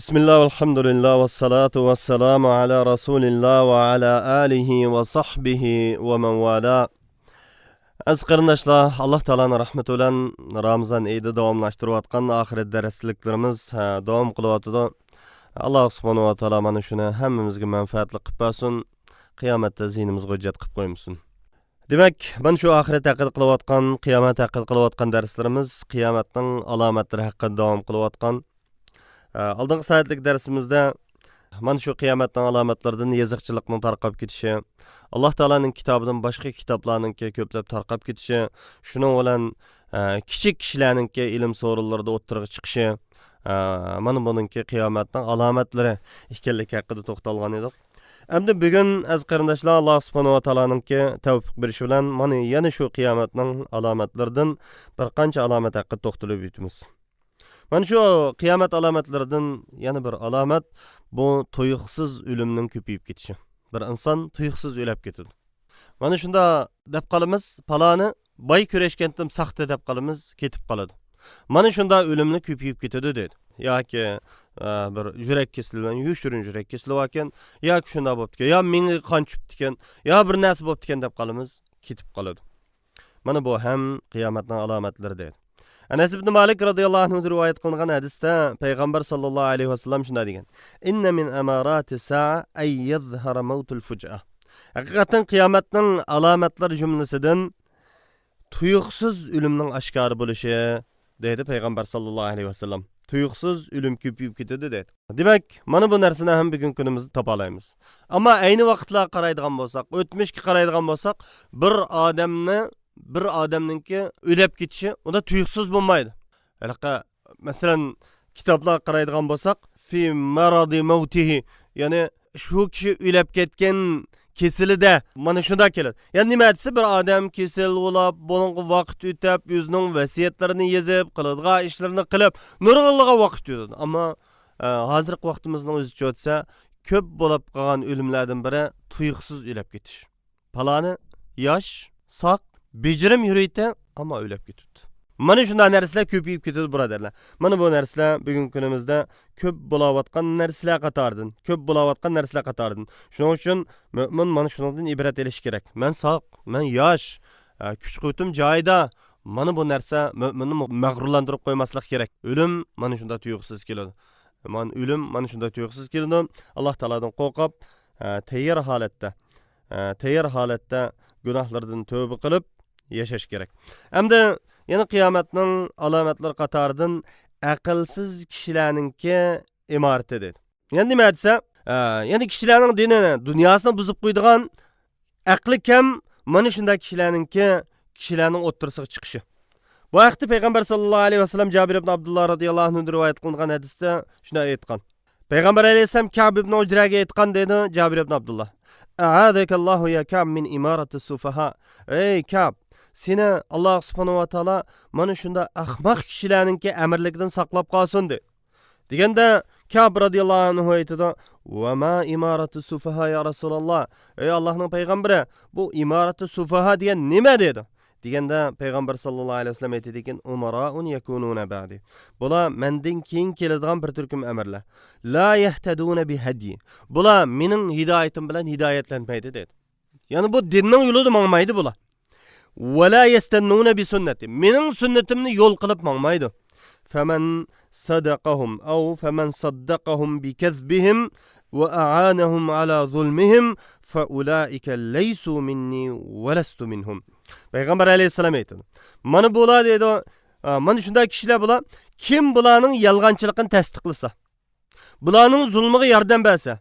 Bismillah, velhamdülillah, ve salatu ve selamu ala Resulillah ve ala alihi ve sahbihi ve men vala. Aziz qarindoshlar, Alloh taoloning rahmati bilan Ramazon oyida davomlashtirayotgan oxirat darsliklarimiz davom qilyotidi. Alloh subhanahu va taolo mana shuni hammamizga manfaatli qilib bersin, qiyomatda ziynimizga hujjat qilib qo'ymasin. Demak, mana shu oxirat haqida qilayotgan, qiyomat haqida qilayotgan darslarimiz qiyomatning alomatlari haqida davom qilayotgan. Oldingi soatlik darsimizda mana shu qiyomatning alomatlaridan yoziqchilikning tarqab ketishi, Alloh taoloning kitobidan boshqa kitoblarninki ko'plab tarqab ketishi, shuning bilan kichik kishilarninki ilm so'rinlarida o'ttirg'a chiqishi, mana buningki qiyomatning alomatlari ekanligi haqida to'xtalgan edik. Endi bugun aziz qarindoshlar, Alloh subhanahu va taoloninki tavfiq berishi bilan mana yana shu qiyomatning alomatlaridan bir qancha alomat haqida to'xtalib o'tamiz. Mana shu qiyomat alomatlaridan yana bir alomat bu tuyuqsiz o'limning ko'payib ketishi. Bir inson tuyuqsiz o'lib ketadi. Mana shunda deb qolamiz, paloni boy ko'rishgandim saxta deb qolamiz, ketib qoladi. Mana shunda o'limni ko'payib ketadi dedi. Yoki bir yurak kesili bilan yoshirin yurak kesili ekan, yoki shunda bo'pti, yo menga qon tushibdi ekan, yo bir narsa bo'pti ekan deb qolamiz, ketib qoladi. Mana bu ham qiyomatning alomatlari dedi. Anas ibn Malik radhiyallohu anhu rivoyat qilingan hadisda payg'ambar sallallohu alayhi vasallam shunday degan: "Inna min amarati sa'a ay yadhhara mautul fuj'a." Haqiqatan qiyomatning alomatlari jumlasidan tuyuqsiz o'limning oshkor bo'lishi dedi payg'ambar sallallohu alayhi vasallam. Tuyuqsiz o'lim ko'payib ketadi dedi. Demak, mana bu narsani ham bugun kunimizda topa olamiz. Ammo ayni vaqtlar qaraydigan bo'lsak, o'tmishga qaraydigan bo'lsak, bir odamni bir odamninki o'lib ketishi unda tuyuqsiz bo'lmaydi. Haliqa masalan kitoblar qaraydigan bo'lsak, fi maradi mautihi, ya'ni shu kishi o'lib ketgan kesilida mana shunda keladi. Ya'ni nima desa, bir odam kesel bo'lib, buningga vaqt o'tib, o'zining vasiyatlarini yozib, qiladigan ishlarini qilib, nurg'unliga vaqt o'tadi. Ammo hozirgi vaqtimizning o'zicha o'tsa, ko'p bo'lib qolgan o'limlardan biri tuyuqsiz o'lib ketish. Paloni yosh, sog', bejirim yuriydi, ammo o'lib ketibdi. Mana shunday narsalar ko'payib ketadi, birodarlar. Mana bu narsalar bugungi kunimizda ko'p bo'layotgan narsalar qatoridan, ko'p bo'layotgan narsalar qatoridan. Shuning uchun mo'min mana shundan ibrat olish kerak. Men sog', men yosh, kuch-quvvatim joyida. Mana bu narsa mo'minni mag'rurlantirib qo'ymaslik kerak. O'lim mana shunday tuyuqsiz keladi. Mana o'lim mana shunday tuyuqsiz keladi. Alloh taolodan qo'rqib, tayyor holatda, tayyor holatda gunohlardan tavba qilib yashash kerak. Endi yana qiyomatning alomatlari qatoridan aqlsiz kishilarninki imorati dedi. Ya'ni nima desa, ya'ni kishilarning dinini, dunyosini buzib qo'ydigan aqli kam mana shunday kishilarninki kishilarning o'ttirisiga chiqishi. Bu haqda payg'ambar sallallohu alayhi vasallam Jabir ibn Abdulloh radhiyallohu anhu rivoyat qilingan hadisda shunday aytgan. Payg'ambar alayhissalom Ka'b ibn Ujraga aytgan dedi Jabir ibn Abdulloh: "A'adakallohu ya Ka'b min imarati sufaha." Ey Ka'b, seni Alloh subhanahu va taolo mana shunda ahmoq kishilarninki amirligidan saqlab qolsin dedi. Deganda Ka'b radhiyallohu anhu aytadi: "Va ma imaratu sufaha ya Rasululloh?" Ey Allohning payg'ambari, bu imaratu sufaha degan nima dedi? Deganda payg'ambar sallallohu alayhi vasallam aytadi ekan: "Umaraun yakununa ba'di." Bular mendan keyin keladigan bir turkum amirlar. La yahtaduna bi hadi. Bular mening hidoyatim bilan hidoyatlanmaydi dedi. Ya'ni bu dinning yo'lida mangmaydi bular. Va la yastannuna bi sunnati. Mening sunnatimni yo'l qilib mangmaydi. Faman sadaqahum aw faman saddaqahum bi kazbihim va a'anahum ala zulmihim fa ulaika laysu minni va lastu minhum. Payg'ambar alayhissalom aytadi. Mana bular deydi, mana shunday kishilar bular, kim bularning yolg'onchiligini tasdiqlasa, bularning zulmiga yordam bersa,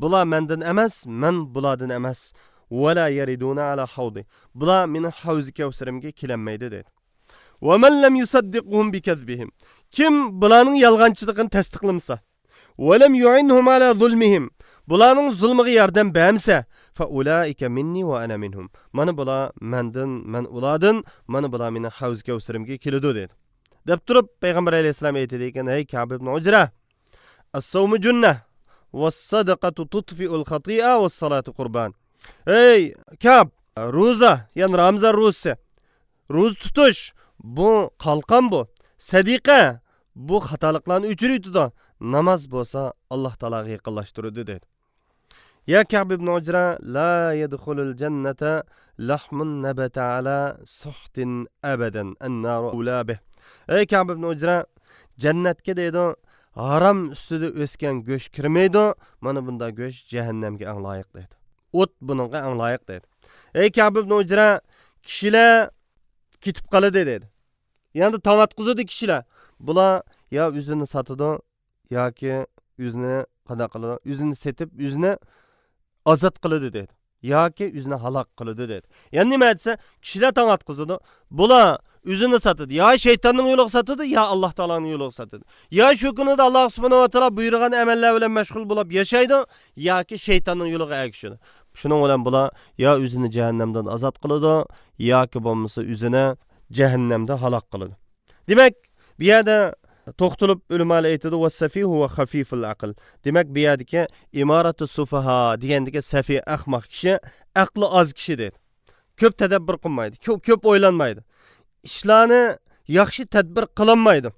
bular mendan emas, men bulardan emas. Va la yariduna ala havdi. Bular mening havzi kavsarimga kelanmaydi dedi. Va man lam yusaddiqhum bi kazbihim. Kim bularning yolg'onchiligini tasdiqlamasa, va lam yu'inhum ala zulmihim. Bularning zulmiga yordam bermasa, fa ulaika minni va ana minhum. Mana bular mendan, men ulardan, mana bular mening havz kavsarimga keladi dedi. Deb turib payg'ambar alayhissalom aytadi ekan: "Ey Ka'b ibn Ujra, as-sawmu junnah was-sadaqatu tutfi'ul khati'a was-salatu qurban." Ey Ka'b, ro'za, ya'ni Ramazon ro'zasi, ro'za tutish bu qalqon bu. Sadiqa bu xatoliklarni o'chirib. Namoz bo'lsa Alloh taologa yaqinlashtiradi deydi. Ya Ka'b ibn Ujra la yadkhulul jannata lahmun nabata ala suhtin abadan an-naru ula bih. Ey Ka'b ibn Ujra, jannatga deydi harom ustida o'sgan go'sht kirmaydi, mana bunda go'sht jahannamga eng loyiq deydi. O't buningga eng loyiq deydi. Ey Ka'b ibn Ujra, kishilar ketib qoladi deydi. Ya'ni tong atqizadi kishilar. Bular yo o'zini sotadi yoki o'zini qanday qiladi? O'zini setib, o'zini ozod qiladi deydi. Yoki o'zini halok qiladi deydi. Ya'ni nima desa, kishilar tong atqizadi. Bular o'zini sotadi. Yo shaytonning yo'liga sotadi, yo Alloh taoloning yo'liga sotadi. Yo shu kunida Alloh subhanahu va taolo buyurgan amallar bilan mashg'ul bo'lib yashaydi, yoki shaytonning yo'liga ergashadi. Shuning bilan bular yo o'zini jahannamdan ozod qiladi, yoki bo'lmasa o'zini jahannamda halok qiladi. Demak, bu yerda to'xtalib ulamolar aytadi, "Vas-safihu va xafiful aql." Demak, bu yerdagi imoratu sufaha degandagi safiy ahmoq kishi, aqli oz kishi deydi. Ko'p tadabbur qilmaydi, ko'p o'ylanmaydi. Ishlarni yaxshi tadbir qilolmaydi.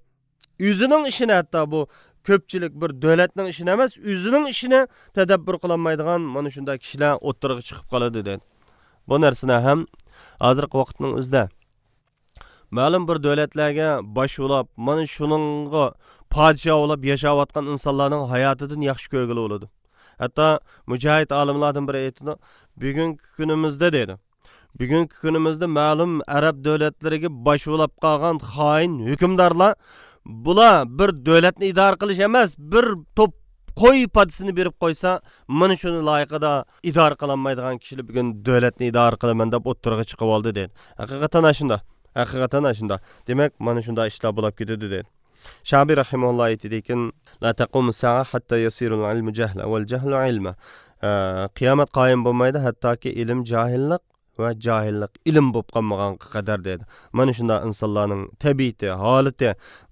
O'zining ishini, hatto bu ko'pchilik bir davlatning ishini emas, o'zining ishini tadabbur qilolmaydigan mana shunday kishilar o'ttirg'i chiqib qoladi deydi. Bu narsani ham hozirgi vaqtning o'zida ma'lum bir davlatlarga bosh bo'lib, mana shuningga podsho bo'lib yashayotgan insonlarning hayotidan yaxshi ko'rgili bo'ladi. Hatto mujohid olimlardan biri aytdi, bugungi kunimizda deydi. Bugungi kunimizda ma'lum arab davlatlariga bosh bo'lib qolgan xoin hukmdorlar, bular bir davlatni idora qilish emas, bir to'p qo'y podisini berib qo'ysa, mana shuni loyiqida idora qilolmaydigan kishilar bugun davlatni idora qilaman deb o'ttirg'i chiqib oldi deydi. Haqiqatan shunda. Haqiqatan shunda. Demak, mana shunday ishlar bo'lib ketadi deydi. Shabi rahimahulloh aytadi ekan, la taqumu sa'a hatta yasirul ilmu jahla wal jahlu ilma. Qiyomat qoyim bo'lmaydi hattoki ilm johillik va johillik ilm bo'lib qolmagan qadar deydi. Mana shunday insonlarning tabiati, holati,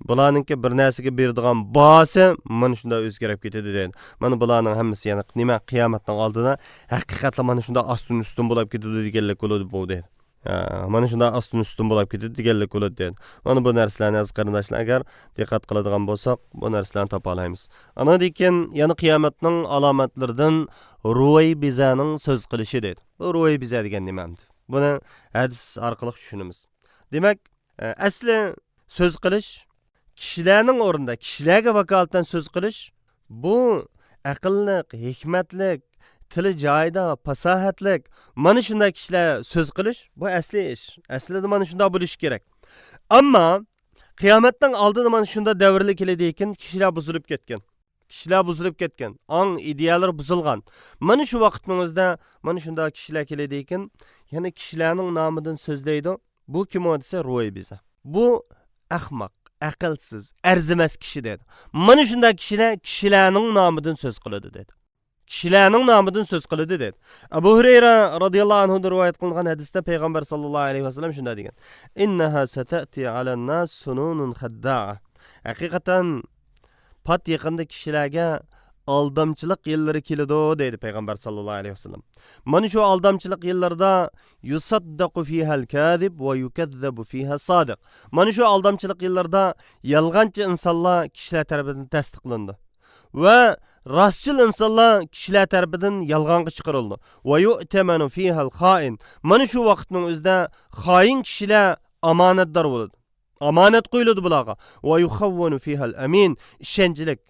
bularninki bir narsaga beradigan bosi mana shunday o'zgarib ketadi deydi. Mana bularning hammasi yana nima qiyomatning oldida haqiqatla mana shunday ostin ustun bo'lib ketadi deganlik bo'ladi bu deydi. Mana shunday ostin ustun bo'lib ketadi deganlik bo'ladi deydi. Mana bu narsalarni aziz qarindoshlar agar diqqat qiladigan bo'lsak, bu narsalarni topa olamiz. Ana degan yana qiyomatning alomatlaridan Ruvaybizaning so'z qilishi deydi. Bu Ruvaybiza degan nima? Buni hadis orqali tushunamiz. Demak, asli so'z qilish kishilarning o'rnida kishilarga vakolatdan so'z qilish bu aqlliq, hikmatlik, tili joyida, fasohatlik, mana shunday kishilar so'z qilish bu asli ish. Aslida mana shunday bo'lishi kerak. Ammo qiyomatdan oldin mana shunday davrlar keladi ekan, kishilar buzilib ketgan. Kishilar buzilib ketgan, ong ideyalar buzilgan. Mana shu vaqtning o'zida mana shunday kishilar keladi ekan, yana kishilarning nomidan so'zlaydi. Bu kim desa Ruvaybiza. Bu ahmoq, aqlsiz, arzimas kishi dedi. Mana shunday kishilar kishilarning nomidan so'z qiladi dedi. Kishilarning nomidan so'z qiladi dedi. Abu Hurayra radhiyallohu anhu rivoyat qilingan hadisda payg'ambar sallallohu alayhi vasallam shunday degan: "Innaha satati alan nas sununun khadda'a." Haqiqatan pat yaqinda kishilarga aldamchilik yillari keladi deydi payg'ambar sallallohu alayhi vasallam. Mana shu aldamchilik yillarida yusaddaqu fihal kadhib va yukazzabu fiha sodiq. Mana shu aldamchilik yillarida yolg'onchi insonlar kishilar tarafidan tasdiqlandi va rostchil insonlar kishilar tarafidan yolg'onga chiqarildi. Va yu'tamanu fihal xoin. Mana shu vaqtning o'zida xoin kishilar omonatdor bo'ladi. Omonat qo'yiladi bularga. Va yuxawwanu fihal amin. Ishonchlik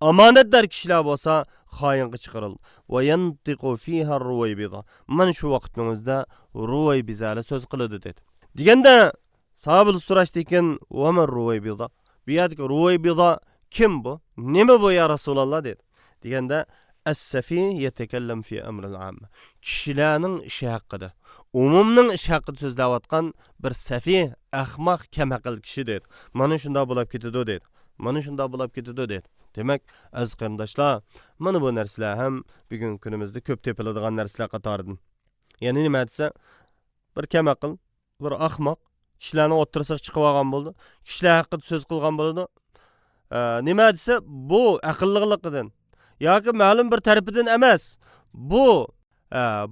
omonatdor kishilar bo'lsa xoinga chiqarildi. Va yantiqu fiha ruvaybida. Mana shu vaqtning o'zida ruvaybizali so'z qiladi dedi. Deganda sahobalar so'rashdi ekan, va man ruvaybida? Bu yerdagi ruvaybida kim bu? Nima bu ya Rasululloh dedi. Deganda as-safi yatakallam fi amril amma. Kishilarning ishi haqida, umumning ishi haqida so'zlayotgan bir safi, ahmoq, kamaqil kishi dedi. Mana shunday bo'lib ketadi dedi. Mana shunday bo'lib ketadi dedi. Demak, aziz qarindoshlar, mana bu narsalar ham bugungi kunimizda ko'p tepiladigan narsalar qatoridan. Ya'ni nima desa, bir kamaqil, bir ahmoq kishilarni o'ttirsa chiqib olgan bo'ldi. Kishilar haqida so'z qilgan bo'ladi. Nima desa, bu aqlliqligidan yoki ma'lum bir tarafidan emas. Bu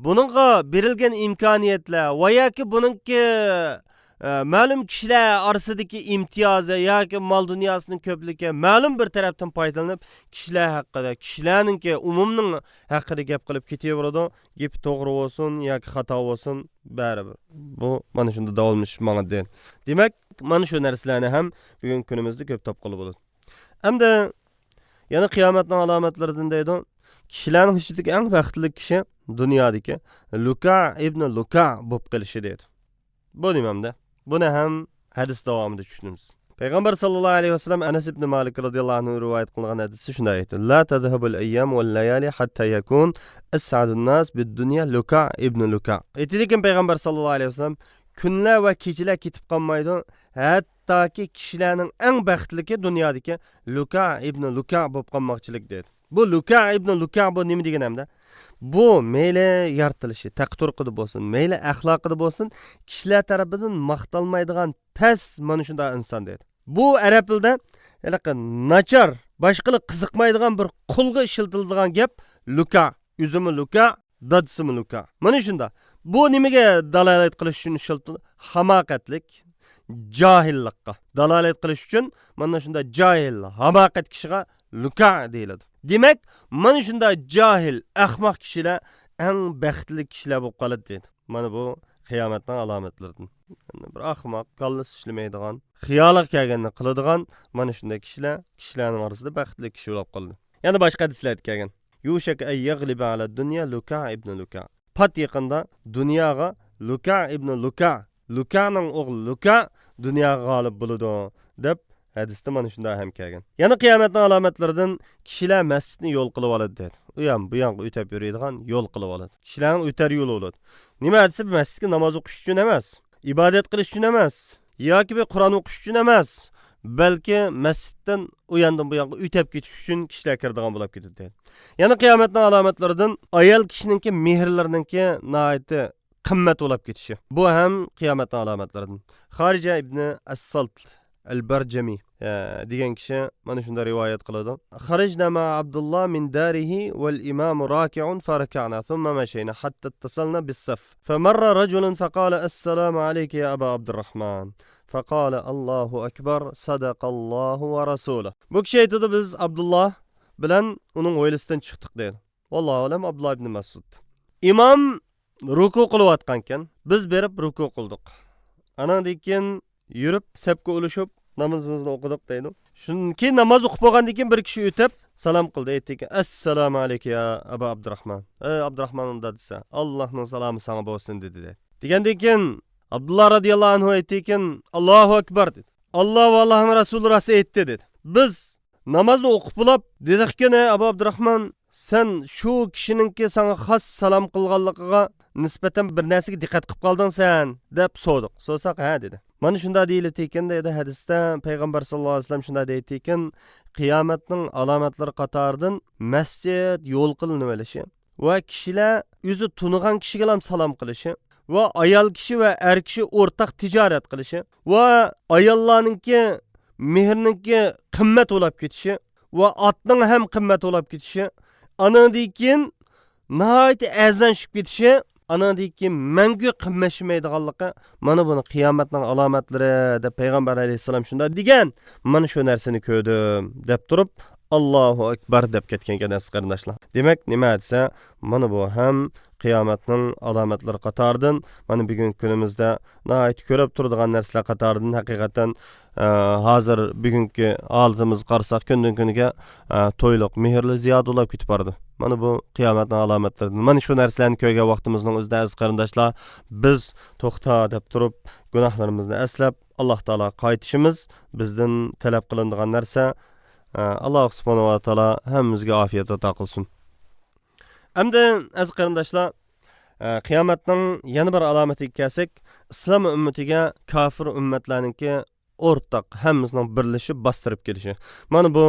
buningga berilgan imkoniyatlar va yoki buningki ma'lum kishilar orasidagi imtiyozi yoki mol dunyosining ko'pligi ma'lum bir tarafdan foydalanib kishilar haqida, kishilarninki umumning haqida gap qilib ketaveradi. Gap to'g'ri bo'lsin yoki xato bo'lsin, baribir bu mana shunda davomlashish mangadi. Demak, mana shu narsalarni ham bugun kunimizda ko'p topqili bo'ladi. Hamda yana qiyomatning alomatlaridan deydi, kishilarning ichidagi eng baxtli kishi dunyodagi Luka ibn Luka bo'lib qolishi deydi. Bu nimamda? Buni ham hadis davomida tushunamiz. Payg'ambar sallallohu alayhi vasallam Anas ibn Malik radhiyallohu anhu rivoyat qilgan hadisi shunday aytdi: La tadhhabul ayyam wal layali hatta yakun as'adun nas bid-dunya Luka ibn Luka. Aytdiki payg'ambar sallallohu alayhi vasallam, kunlar va kechalar ketib qolmaydi, hattoki kishilarning eng baxtligi dunyodagi Luka ibn Luka bo'lib qolmoqchilik dedi. Bu Luka ibn Luka bu nima degan hamda? Bu mayli yaratilishi, taqdirida bo'lsin, mayli axloqida bo'lsin, kishilar tarafidan maqtalmaydigan past mana shunday inson dedi. Bu arab tilida anaqa nachar, boshqalar qiziqmaydigan bir qulga ishlatiladigan gap Luka, o'zimi Luka, dadisimi Luka. Mana shunda. Bu nimaga dalolat qilish uchun ishlatiladi? Hamoqatlik, johillikqa dalolat qilish uchun mana shunday johil, hamoqat kishiga Luka deyiladi. Demak, mana shunday johil, ahmoq kishilar eng baxtli kishilar bo'lib qoladi dedi. Mana bu qiyomatning alomatlaridan. Bir ahmoq, kallasi ishlamaydigan, xiyoli kelganini qiladigan mana shunday kishilar kishilarning orasida baxtli kishi bo'lib qoldi. Yana boshqa hadislarda kelgan. Yushak ay yaghliba ala dunya Luka ibn Luka. Pat yaqinda dunyoga Luka ibn Luka, Lukaning o'g'li Luka dunyoga g'olib bo'ladi deb hadisda mana shunday ham kelgan. Yana qiyomatning alomatlaridan kishilar masjidni yo'l qilib oladi dedi. U ham bu yoqqa o'tib yuradigan yo'l qilib oladi. Kishilarning o'tar yo'li bo'ladi. Nima desa, masjidga namoz o'qish uchun emas, ibodat qilish uchun emas, yoki bir Qur'on o'qish uchun emas, balki masjiddan u yoqdan bu yoqqa o'tib ketish uchun kishilar kiradigan bo'lib ketadi dedi. Yana qiyomatning alomatlaridan ayol kishininki mehrlarininki nihoyatda qimmat bo'lib ketishi. Bu ham qiyomatning alomatlaridan. Xorija ibn As-Salt al-Barjami degan kishi mana shunda rivoyat qiladi. Kharajna ma Abdullah min darihi wal imam raki'un faraka'na thumma mashayna hatta ittasalna bis-saf. Famarra rajulun faqala assalomu alayka ya Aba Abdurrahman. Faqala Allahu akbar sadaqallohu va rasuluhu. Bu kishi aytadi, biz Abdullah bilan uning oilasidan chiqdik dedi. Vallohu alam, Abdullah ibn Mas'ud. Imom ruku qilayotgan ekan, biz berib ruku qildik. Andan keyin yurib sapga ulashib namozimizni o'qidik deydi. Shundan keyin namoz o'qib bo'lgandan keyin bir kishi o'tib salom qildi, aytdiki: Assalomu alayka ya Aba Abdurrahman. Ey Abdurrahmanning dadasi, Allohning salomi sana bo'lsin dedi. Degandan keyin Abdulloh radhiyallohu anhu aytdiki: Allohu akbar dedi. Alloh va Allohning rasuli rost aytdi dedi. Biz namozni o'qib bo'lib dedikki, Abu Abdurrahman, sen shu kishininki sana xos salom qilganligiga nisbatan bir narsaga diqqat qilib qolding sen deb so'rdik. So'rsak, ha dedi. Mana shunda deyiladi ekan deydi hadisda, payg'ambar sallallohu alayhi vasallam shunda deydi ekan, qiyomatning alomatlari qatoridan masjid yo'l qilinib olishi va kishilar o'zi tunigan kishiga ham salom qilishi va ayol kishi va er kishi o'rtaq tijorat qilishi va ayollarninki mehrninki qimmat bo'lib ketishi va otning ham qimmat bo'lib ketishi, andan keyin nihoyat arzonlashib ketishi, andan keyin mangu qimmatlashmaydiganligi, mana buni qiyomatning alomatlari deb payg'ambar alayhissalom shunday degan. Mana shu narsani ko'rdim deb turib Allohu akbar deb ketgan ekan aziz qarindoshlar. Demak, nima desa, mana bu ham qiyomatning alomatlari qatoridan, mana bugungi kunimizda nihoyat ko'rib turadigan narsalar qatoridan. Haqiqatan hozir bugungi holatimizni qarasak, kundan kuniga to'yliq mehrli ziyoda bo'lib ketib bordi. Mana bu qiyomatning alomatlaridan. Mana shu narsalarni ko'rgan vaqtimizning o'zida aziz qarindoshlar, biz to'xta deb turib gunohlarimizni eslab Alloh taolo qaytishimiz bizdan talab qilinadigan narsa. Alloh subhanahu va taolo hammamizga ofiyat ato qilsin. Endi aziz qarindoshlar, qiyomatning yana bir alomatiga kelsak, islom ummatiga kofir ummatlarningki o'rtaq hammamizning birlashib bostirib kelishi. Mana bu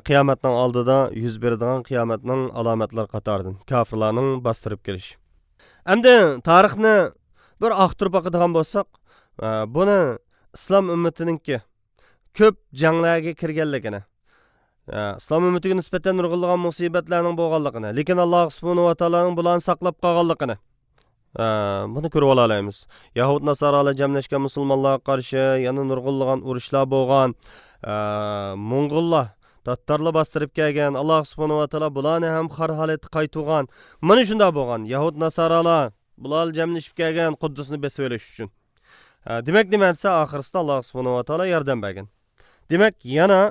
qiyomatning oldida yuz beradigan qiyomatning alomatlari qatoridan kofirlarning bostirib kelishi. Endi tarixni bir oqtirib boqadigan bo'lsak, buni islom ummatiningki ko'p janglarga kirganligini, islom ummatiga nisbatan nurg'unlagan musibatlarning bo'lganligini, lekin Alloh subhanahu va taoloning bularni saqlab qolganligini, Buni ko'rib ola olamiz. Yahud nasoralar jamlashgan musulmonlarga qarshi yana nurg'unlagan urushlar bo'lgan. Mo'ng'ullar, tattarlar bostirib kelgan. Alloh subhanahu va taolo bularni ham har holatda qaytug'an. Mana shunday bo'lgan. Yahud nasoralar bular jamlashib kelgan Quddusni besib olish uchun. Demak, nima desa, oxirisida Alloh subhanahu va taolo yordam bergan. Demak, yana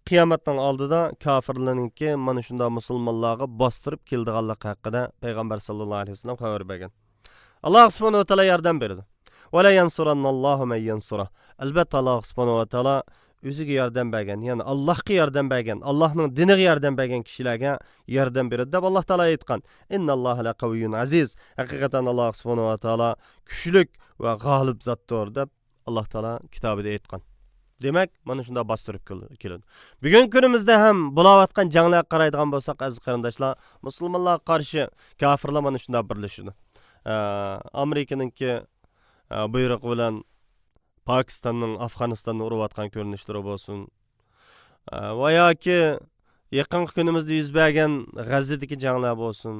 qiyomatning oldida kofirlarninki mana shunday musulmonlarga bostirib keldiganligi haqida payg'ambar sallallohu alayhi vasallam xabar bergan. Alloh subhanahu va taolo yordam berdi. Va la yansurannallohu man yansura. Albatta Alloh subhanahu va taolo o'ziga yordam bergan, ya'ni Allohga yordam bergan, Allohning diniga yordam bergan kishilarga yordam beradi deb Alloh taolo aytgan. Innalloha laqaviyyun aziz. Haqiqatan Alloh subhanahu va taolo kuchlik va g'olib zotdir deb Alloh taolo kitobida aytgan. Demak, mana shunday bostirib keladi. Bugun kunimizda ham bo'layotgan janglarga qaraydigan bo'lsak, aziz qarindoshlar, musulmonlarga qarshi kofirlar mana shunday birlashadi. Amerikaningki buyrug'i bilan Pokistonning Afg'onistonni urayotgan ko'rinishlari bo'lsin va yoki yaqinqi kunimizda yuz bergan G'azzadagi janglar bo'lsin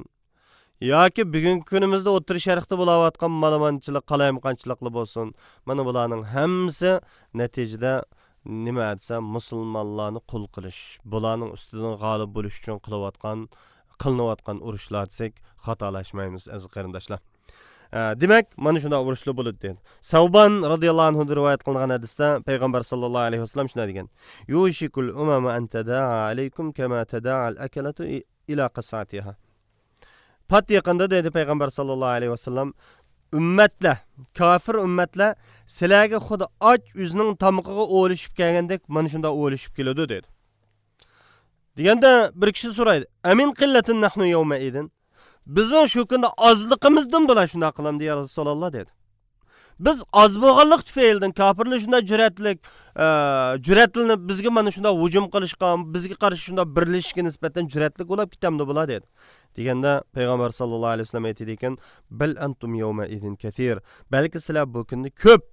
yoki bugungi kunimizda O'rta Sharqda bo'layotgan malamonchilik, qalaymqonchiliklar bo'lsin, mana bularning hammasi natijada nima desa, musulmonlarni qul qilish, bularning ustidan g'olib bo'lish uchun qilinayotgan urushlar desak xatolashmaymiz, aziz qarindoshlar. Demak, mana shunday urushlar bo'ladi dedi. Savban radhiyallohu anhu rivoyat qilingan hadisda payg'ambar sallallohu alayhi vasallam shunday degan: Yushikul umama an tadaa alaykum kama tadaa al-akalatu ila qasatiha. Pat yaqinda dedi payg'ambar sallallohu alayhi vasallam, ummatlar, kofir ummatlar sizlarga xuddi och o'zining tomiqiga o'lishib kelgandek mana shunday o'lishib keladi dedi. Deganda bir kishi so'raydi: Amin qillatin nahnu yawma idin? Bizning shu kunda ozliqimizdan bular shunday qilamdi ya Rasululloh dedi. Biz oz bo'lganlik tufaylidan kofirlar shunday jur'atlik, jur'atlanib bizga mana shunday hujum qilishgan, bizga qarshi shunday birlashishga nisbatan jur'atli bo'lib ketamdi bular dedi. Deganda payg'ambar sallallohu alayhi vasallam aytadi ekan: Bal antum yawma idin kathir. Balki sizlar bu kunda ko'p,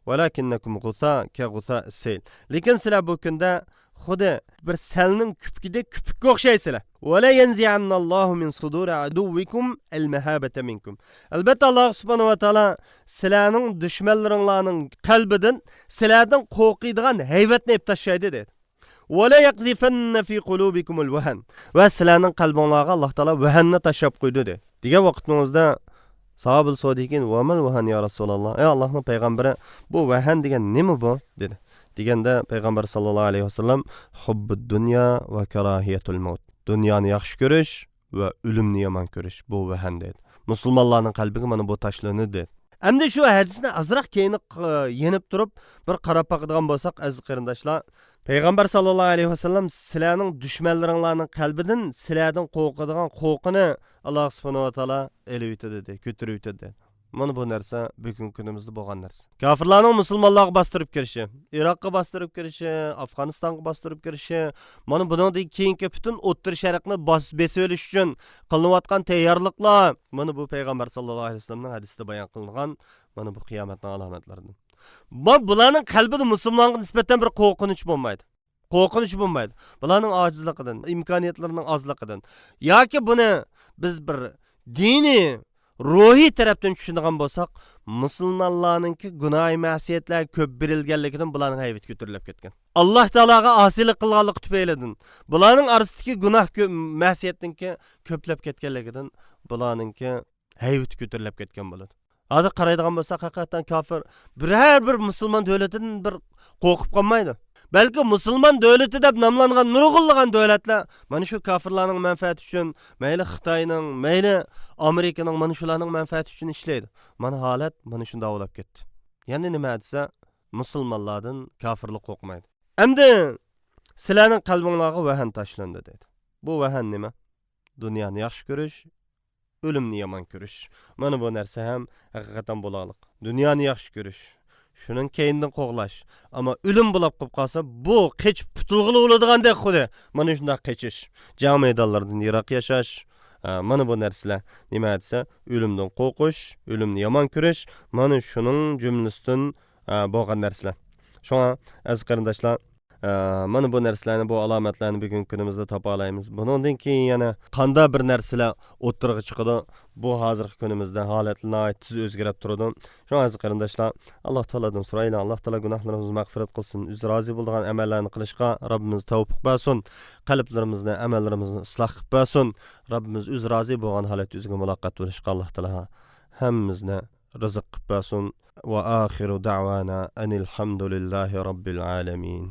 valakinnakum g'usa ka g'usa sel. Lekin sizlar bu kunda xuddi bir salning kupkidek kupikka o'xshaysizlar. Va la yanzi'annallohu min suduri aduwwikum al-mahabata minkum. Albatta Alloh subhanahu va taolo sizlarning dushmanlaringlarning qalbidan sizlardan qo'rqiydigan haybatni ep tashlaydi dedi. Va la yaqzifanna fi qulubikum al-wahan. Va sizlarning qalbinglarga Alloh taolo vahanni tashlab qo'ydi dedi. Degan vaqtingizda sahobalar so'raydikin: "Va mal vahan ya Rasululloh?" Ey Allohning payg'ambari, bu vahan degan nima bu? Dedi. Deganda payg'ambar sallallohu alayhi vasallam: "Hubbud dunya va karohiyatul maut." Dunyoni yaxshi ko'rish va o'limni yomon ko'rish bu vahan dedi. Musulmonlarning qalbiga mana bu tashlanadi dedi. Endi shu hadisni ozroq keyin yenib turib bir qarab boqadigan bo'lsak, aziz qarindoshlar, payg'ambar sallallohu alayhi vasallam sizlarning dushmanlaringlarning qalbidan sizlardan qo'rqadigan qo'rqini Alloh subhanahu va taolo elib o'tadi dedi, ko'tarib o'tadi dedi. Mana bu narsa bugungi kunimizda bo'lgan narsa. Kofirlarning musulmonlarga bostirib kirishi, Iroqqa bostirib kirishi, Afg'onistonga bostirib kirishi, mana bundan keyingi butun O'rta Sharqni besib olish uchun qilinayotgan tayyorliklar, mana bu payg'ambar sallallohu alayhi vasallamning hadisida bayon qilingan mana bu qiyomatning alomatlaridan. Bularning qalbida musulmonga nisbatan bir qo'rqinch bo'lmaydi. Qo'rqinch bo'lmaydi. Bularning ojizligidan, imkoniyatlarining ozligidan yoki buni biz bir diniy ruhiy tarafdan tushunadigan bo'lsak, musulmonlarninki gunoh ma'siyatlar ko'p berilganligidan bularning haybati ko'tarilib ketgan. Alloh taologa osiylik qilganligi tufaylidan, bularning orasidagi gunoh ma'siyatninki ko'plab ketganligidan bularninki haybati ko'tarilib ketgan bo'ladi. Hozir qaraydigan bo'lsak, haqiqatan kofir biror bir musulmon davlatidan bir qo'rqib qolmaydi. Balki musulmon davlati deb nomlangan nurg'unlagan davlatlar mana shu kofirlarning manfaati uchun, mayli Xitoyning, mayli Amerikaning mana shularning manfaati uchun ishlaydi. Mana holat mana shunday bo'lib ketdi. Ya'ni nima desa, musulmonlardan kofirlik qo'rqmaydi. Endi sizlarning qalbinglarga vahan tashlandi dedi. Bu vahan nima? Dunyoni yaxshi ko'rish, o'limni yomon ko'rish. Mana bu narsa ham haqiqatan bo'laliq. Dunyoni yaxshi ko'rish, shuning keyindan qo'g'lash. Ammo o'lim bo'lib qolib qolsa, bu qechib qutulg'ili bo'ladigandek xuddi. Mana shunday qechish, jang maydonlaridan yiroq yashash, mana bu narsalar nima desa, o'limdan qo'rqish, o'limni yomon ko'rish, mana shuning jumlasidan bo'lgan narsalar. Shunga aziz qarindoshlar, Mana bu narsalarni, bu alomatlarni bugungi kunimizda topa olamiz. Bundan keyin yana qanday bir narsalar o'ttirg'a chiqadi, bu hozirgi kunimizda holatlar nihoyat tez o'zgarib turadi. Shu aziz qarindoshlar, Alloh taolodan so'raylik, Alloh taolo gunohlarimizni mag'firat qilsin, o'zi rozi bo'lgan amallarni qilishga Robbimiz tavfiq bersin, qalblarimizni, amallarimizni isloh qilib bersin. Robbimiz o'zi rozi bo'lgan holatda o'ziga muloqot bo'lishga Alloh taolo hammamizni rizq qilib bersin. Va axiru da'vana anil hamdulillahi robbil alamin.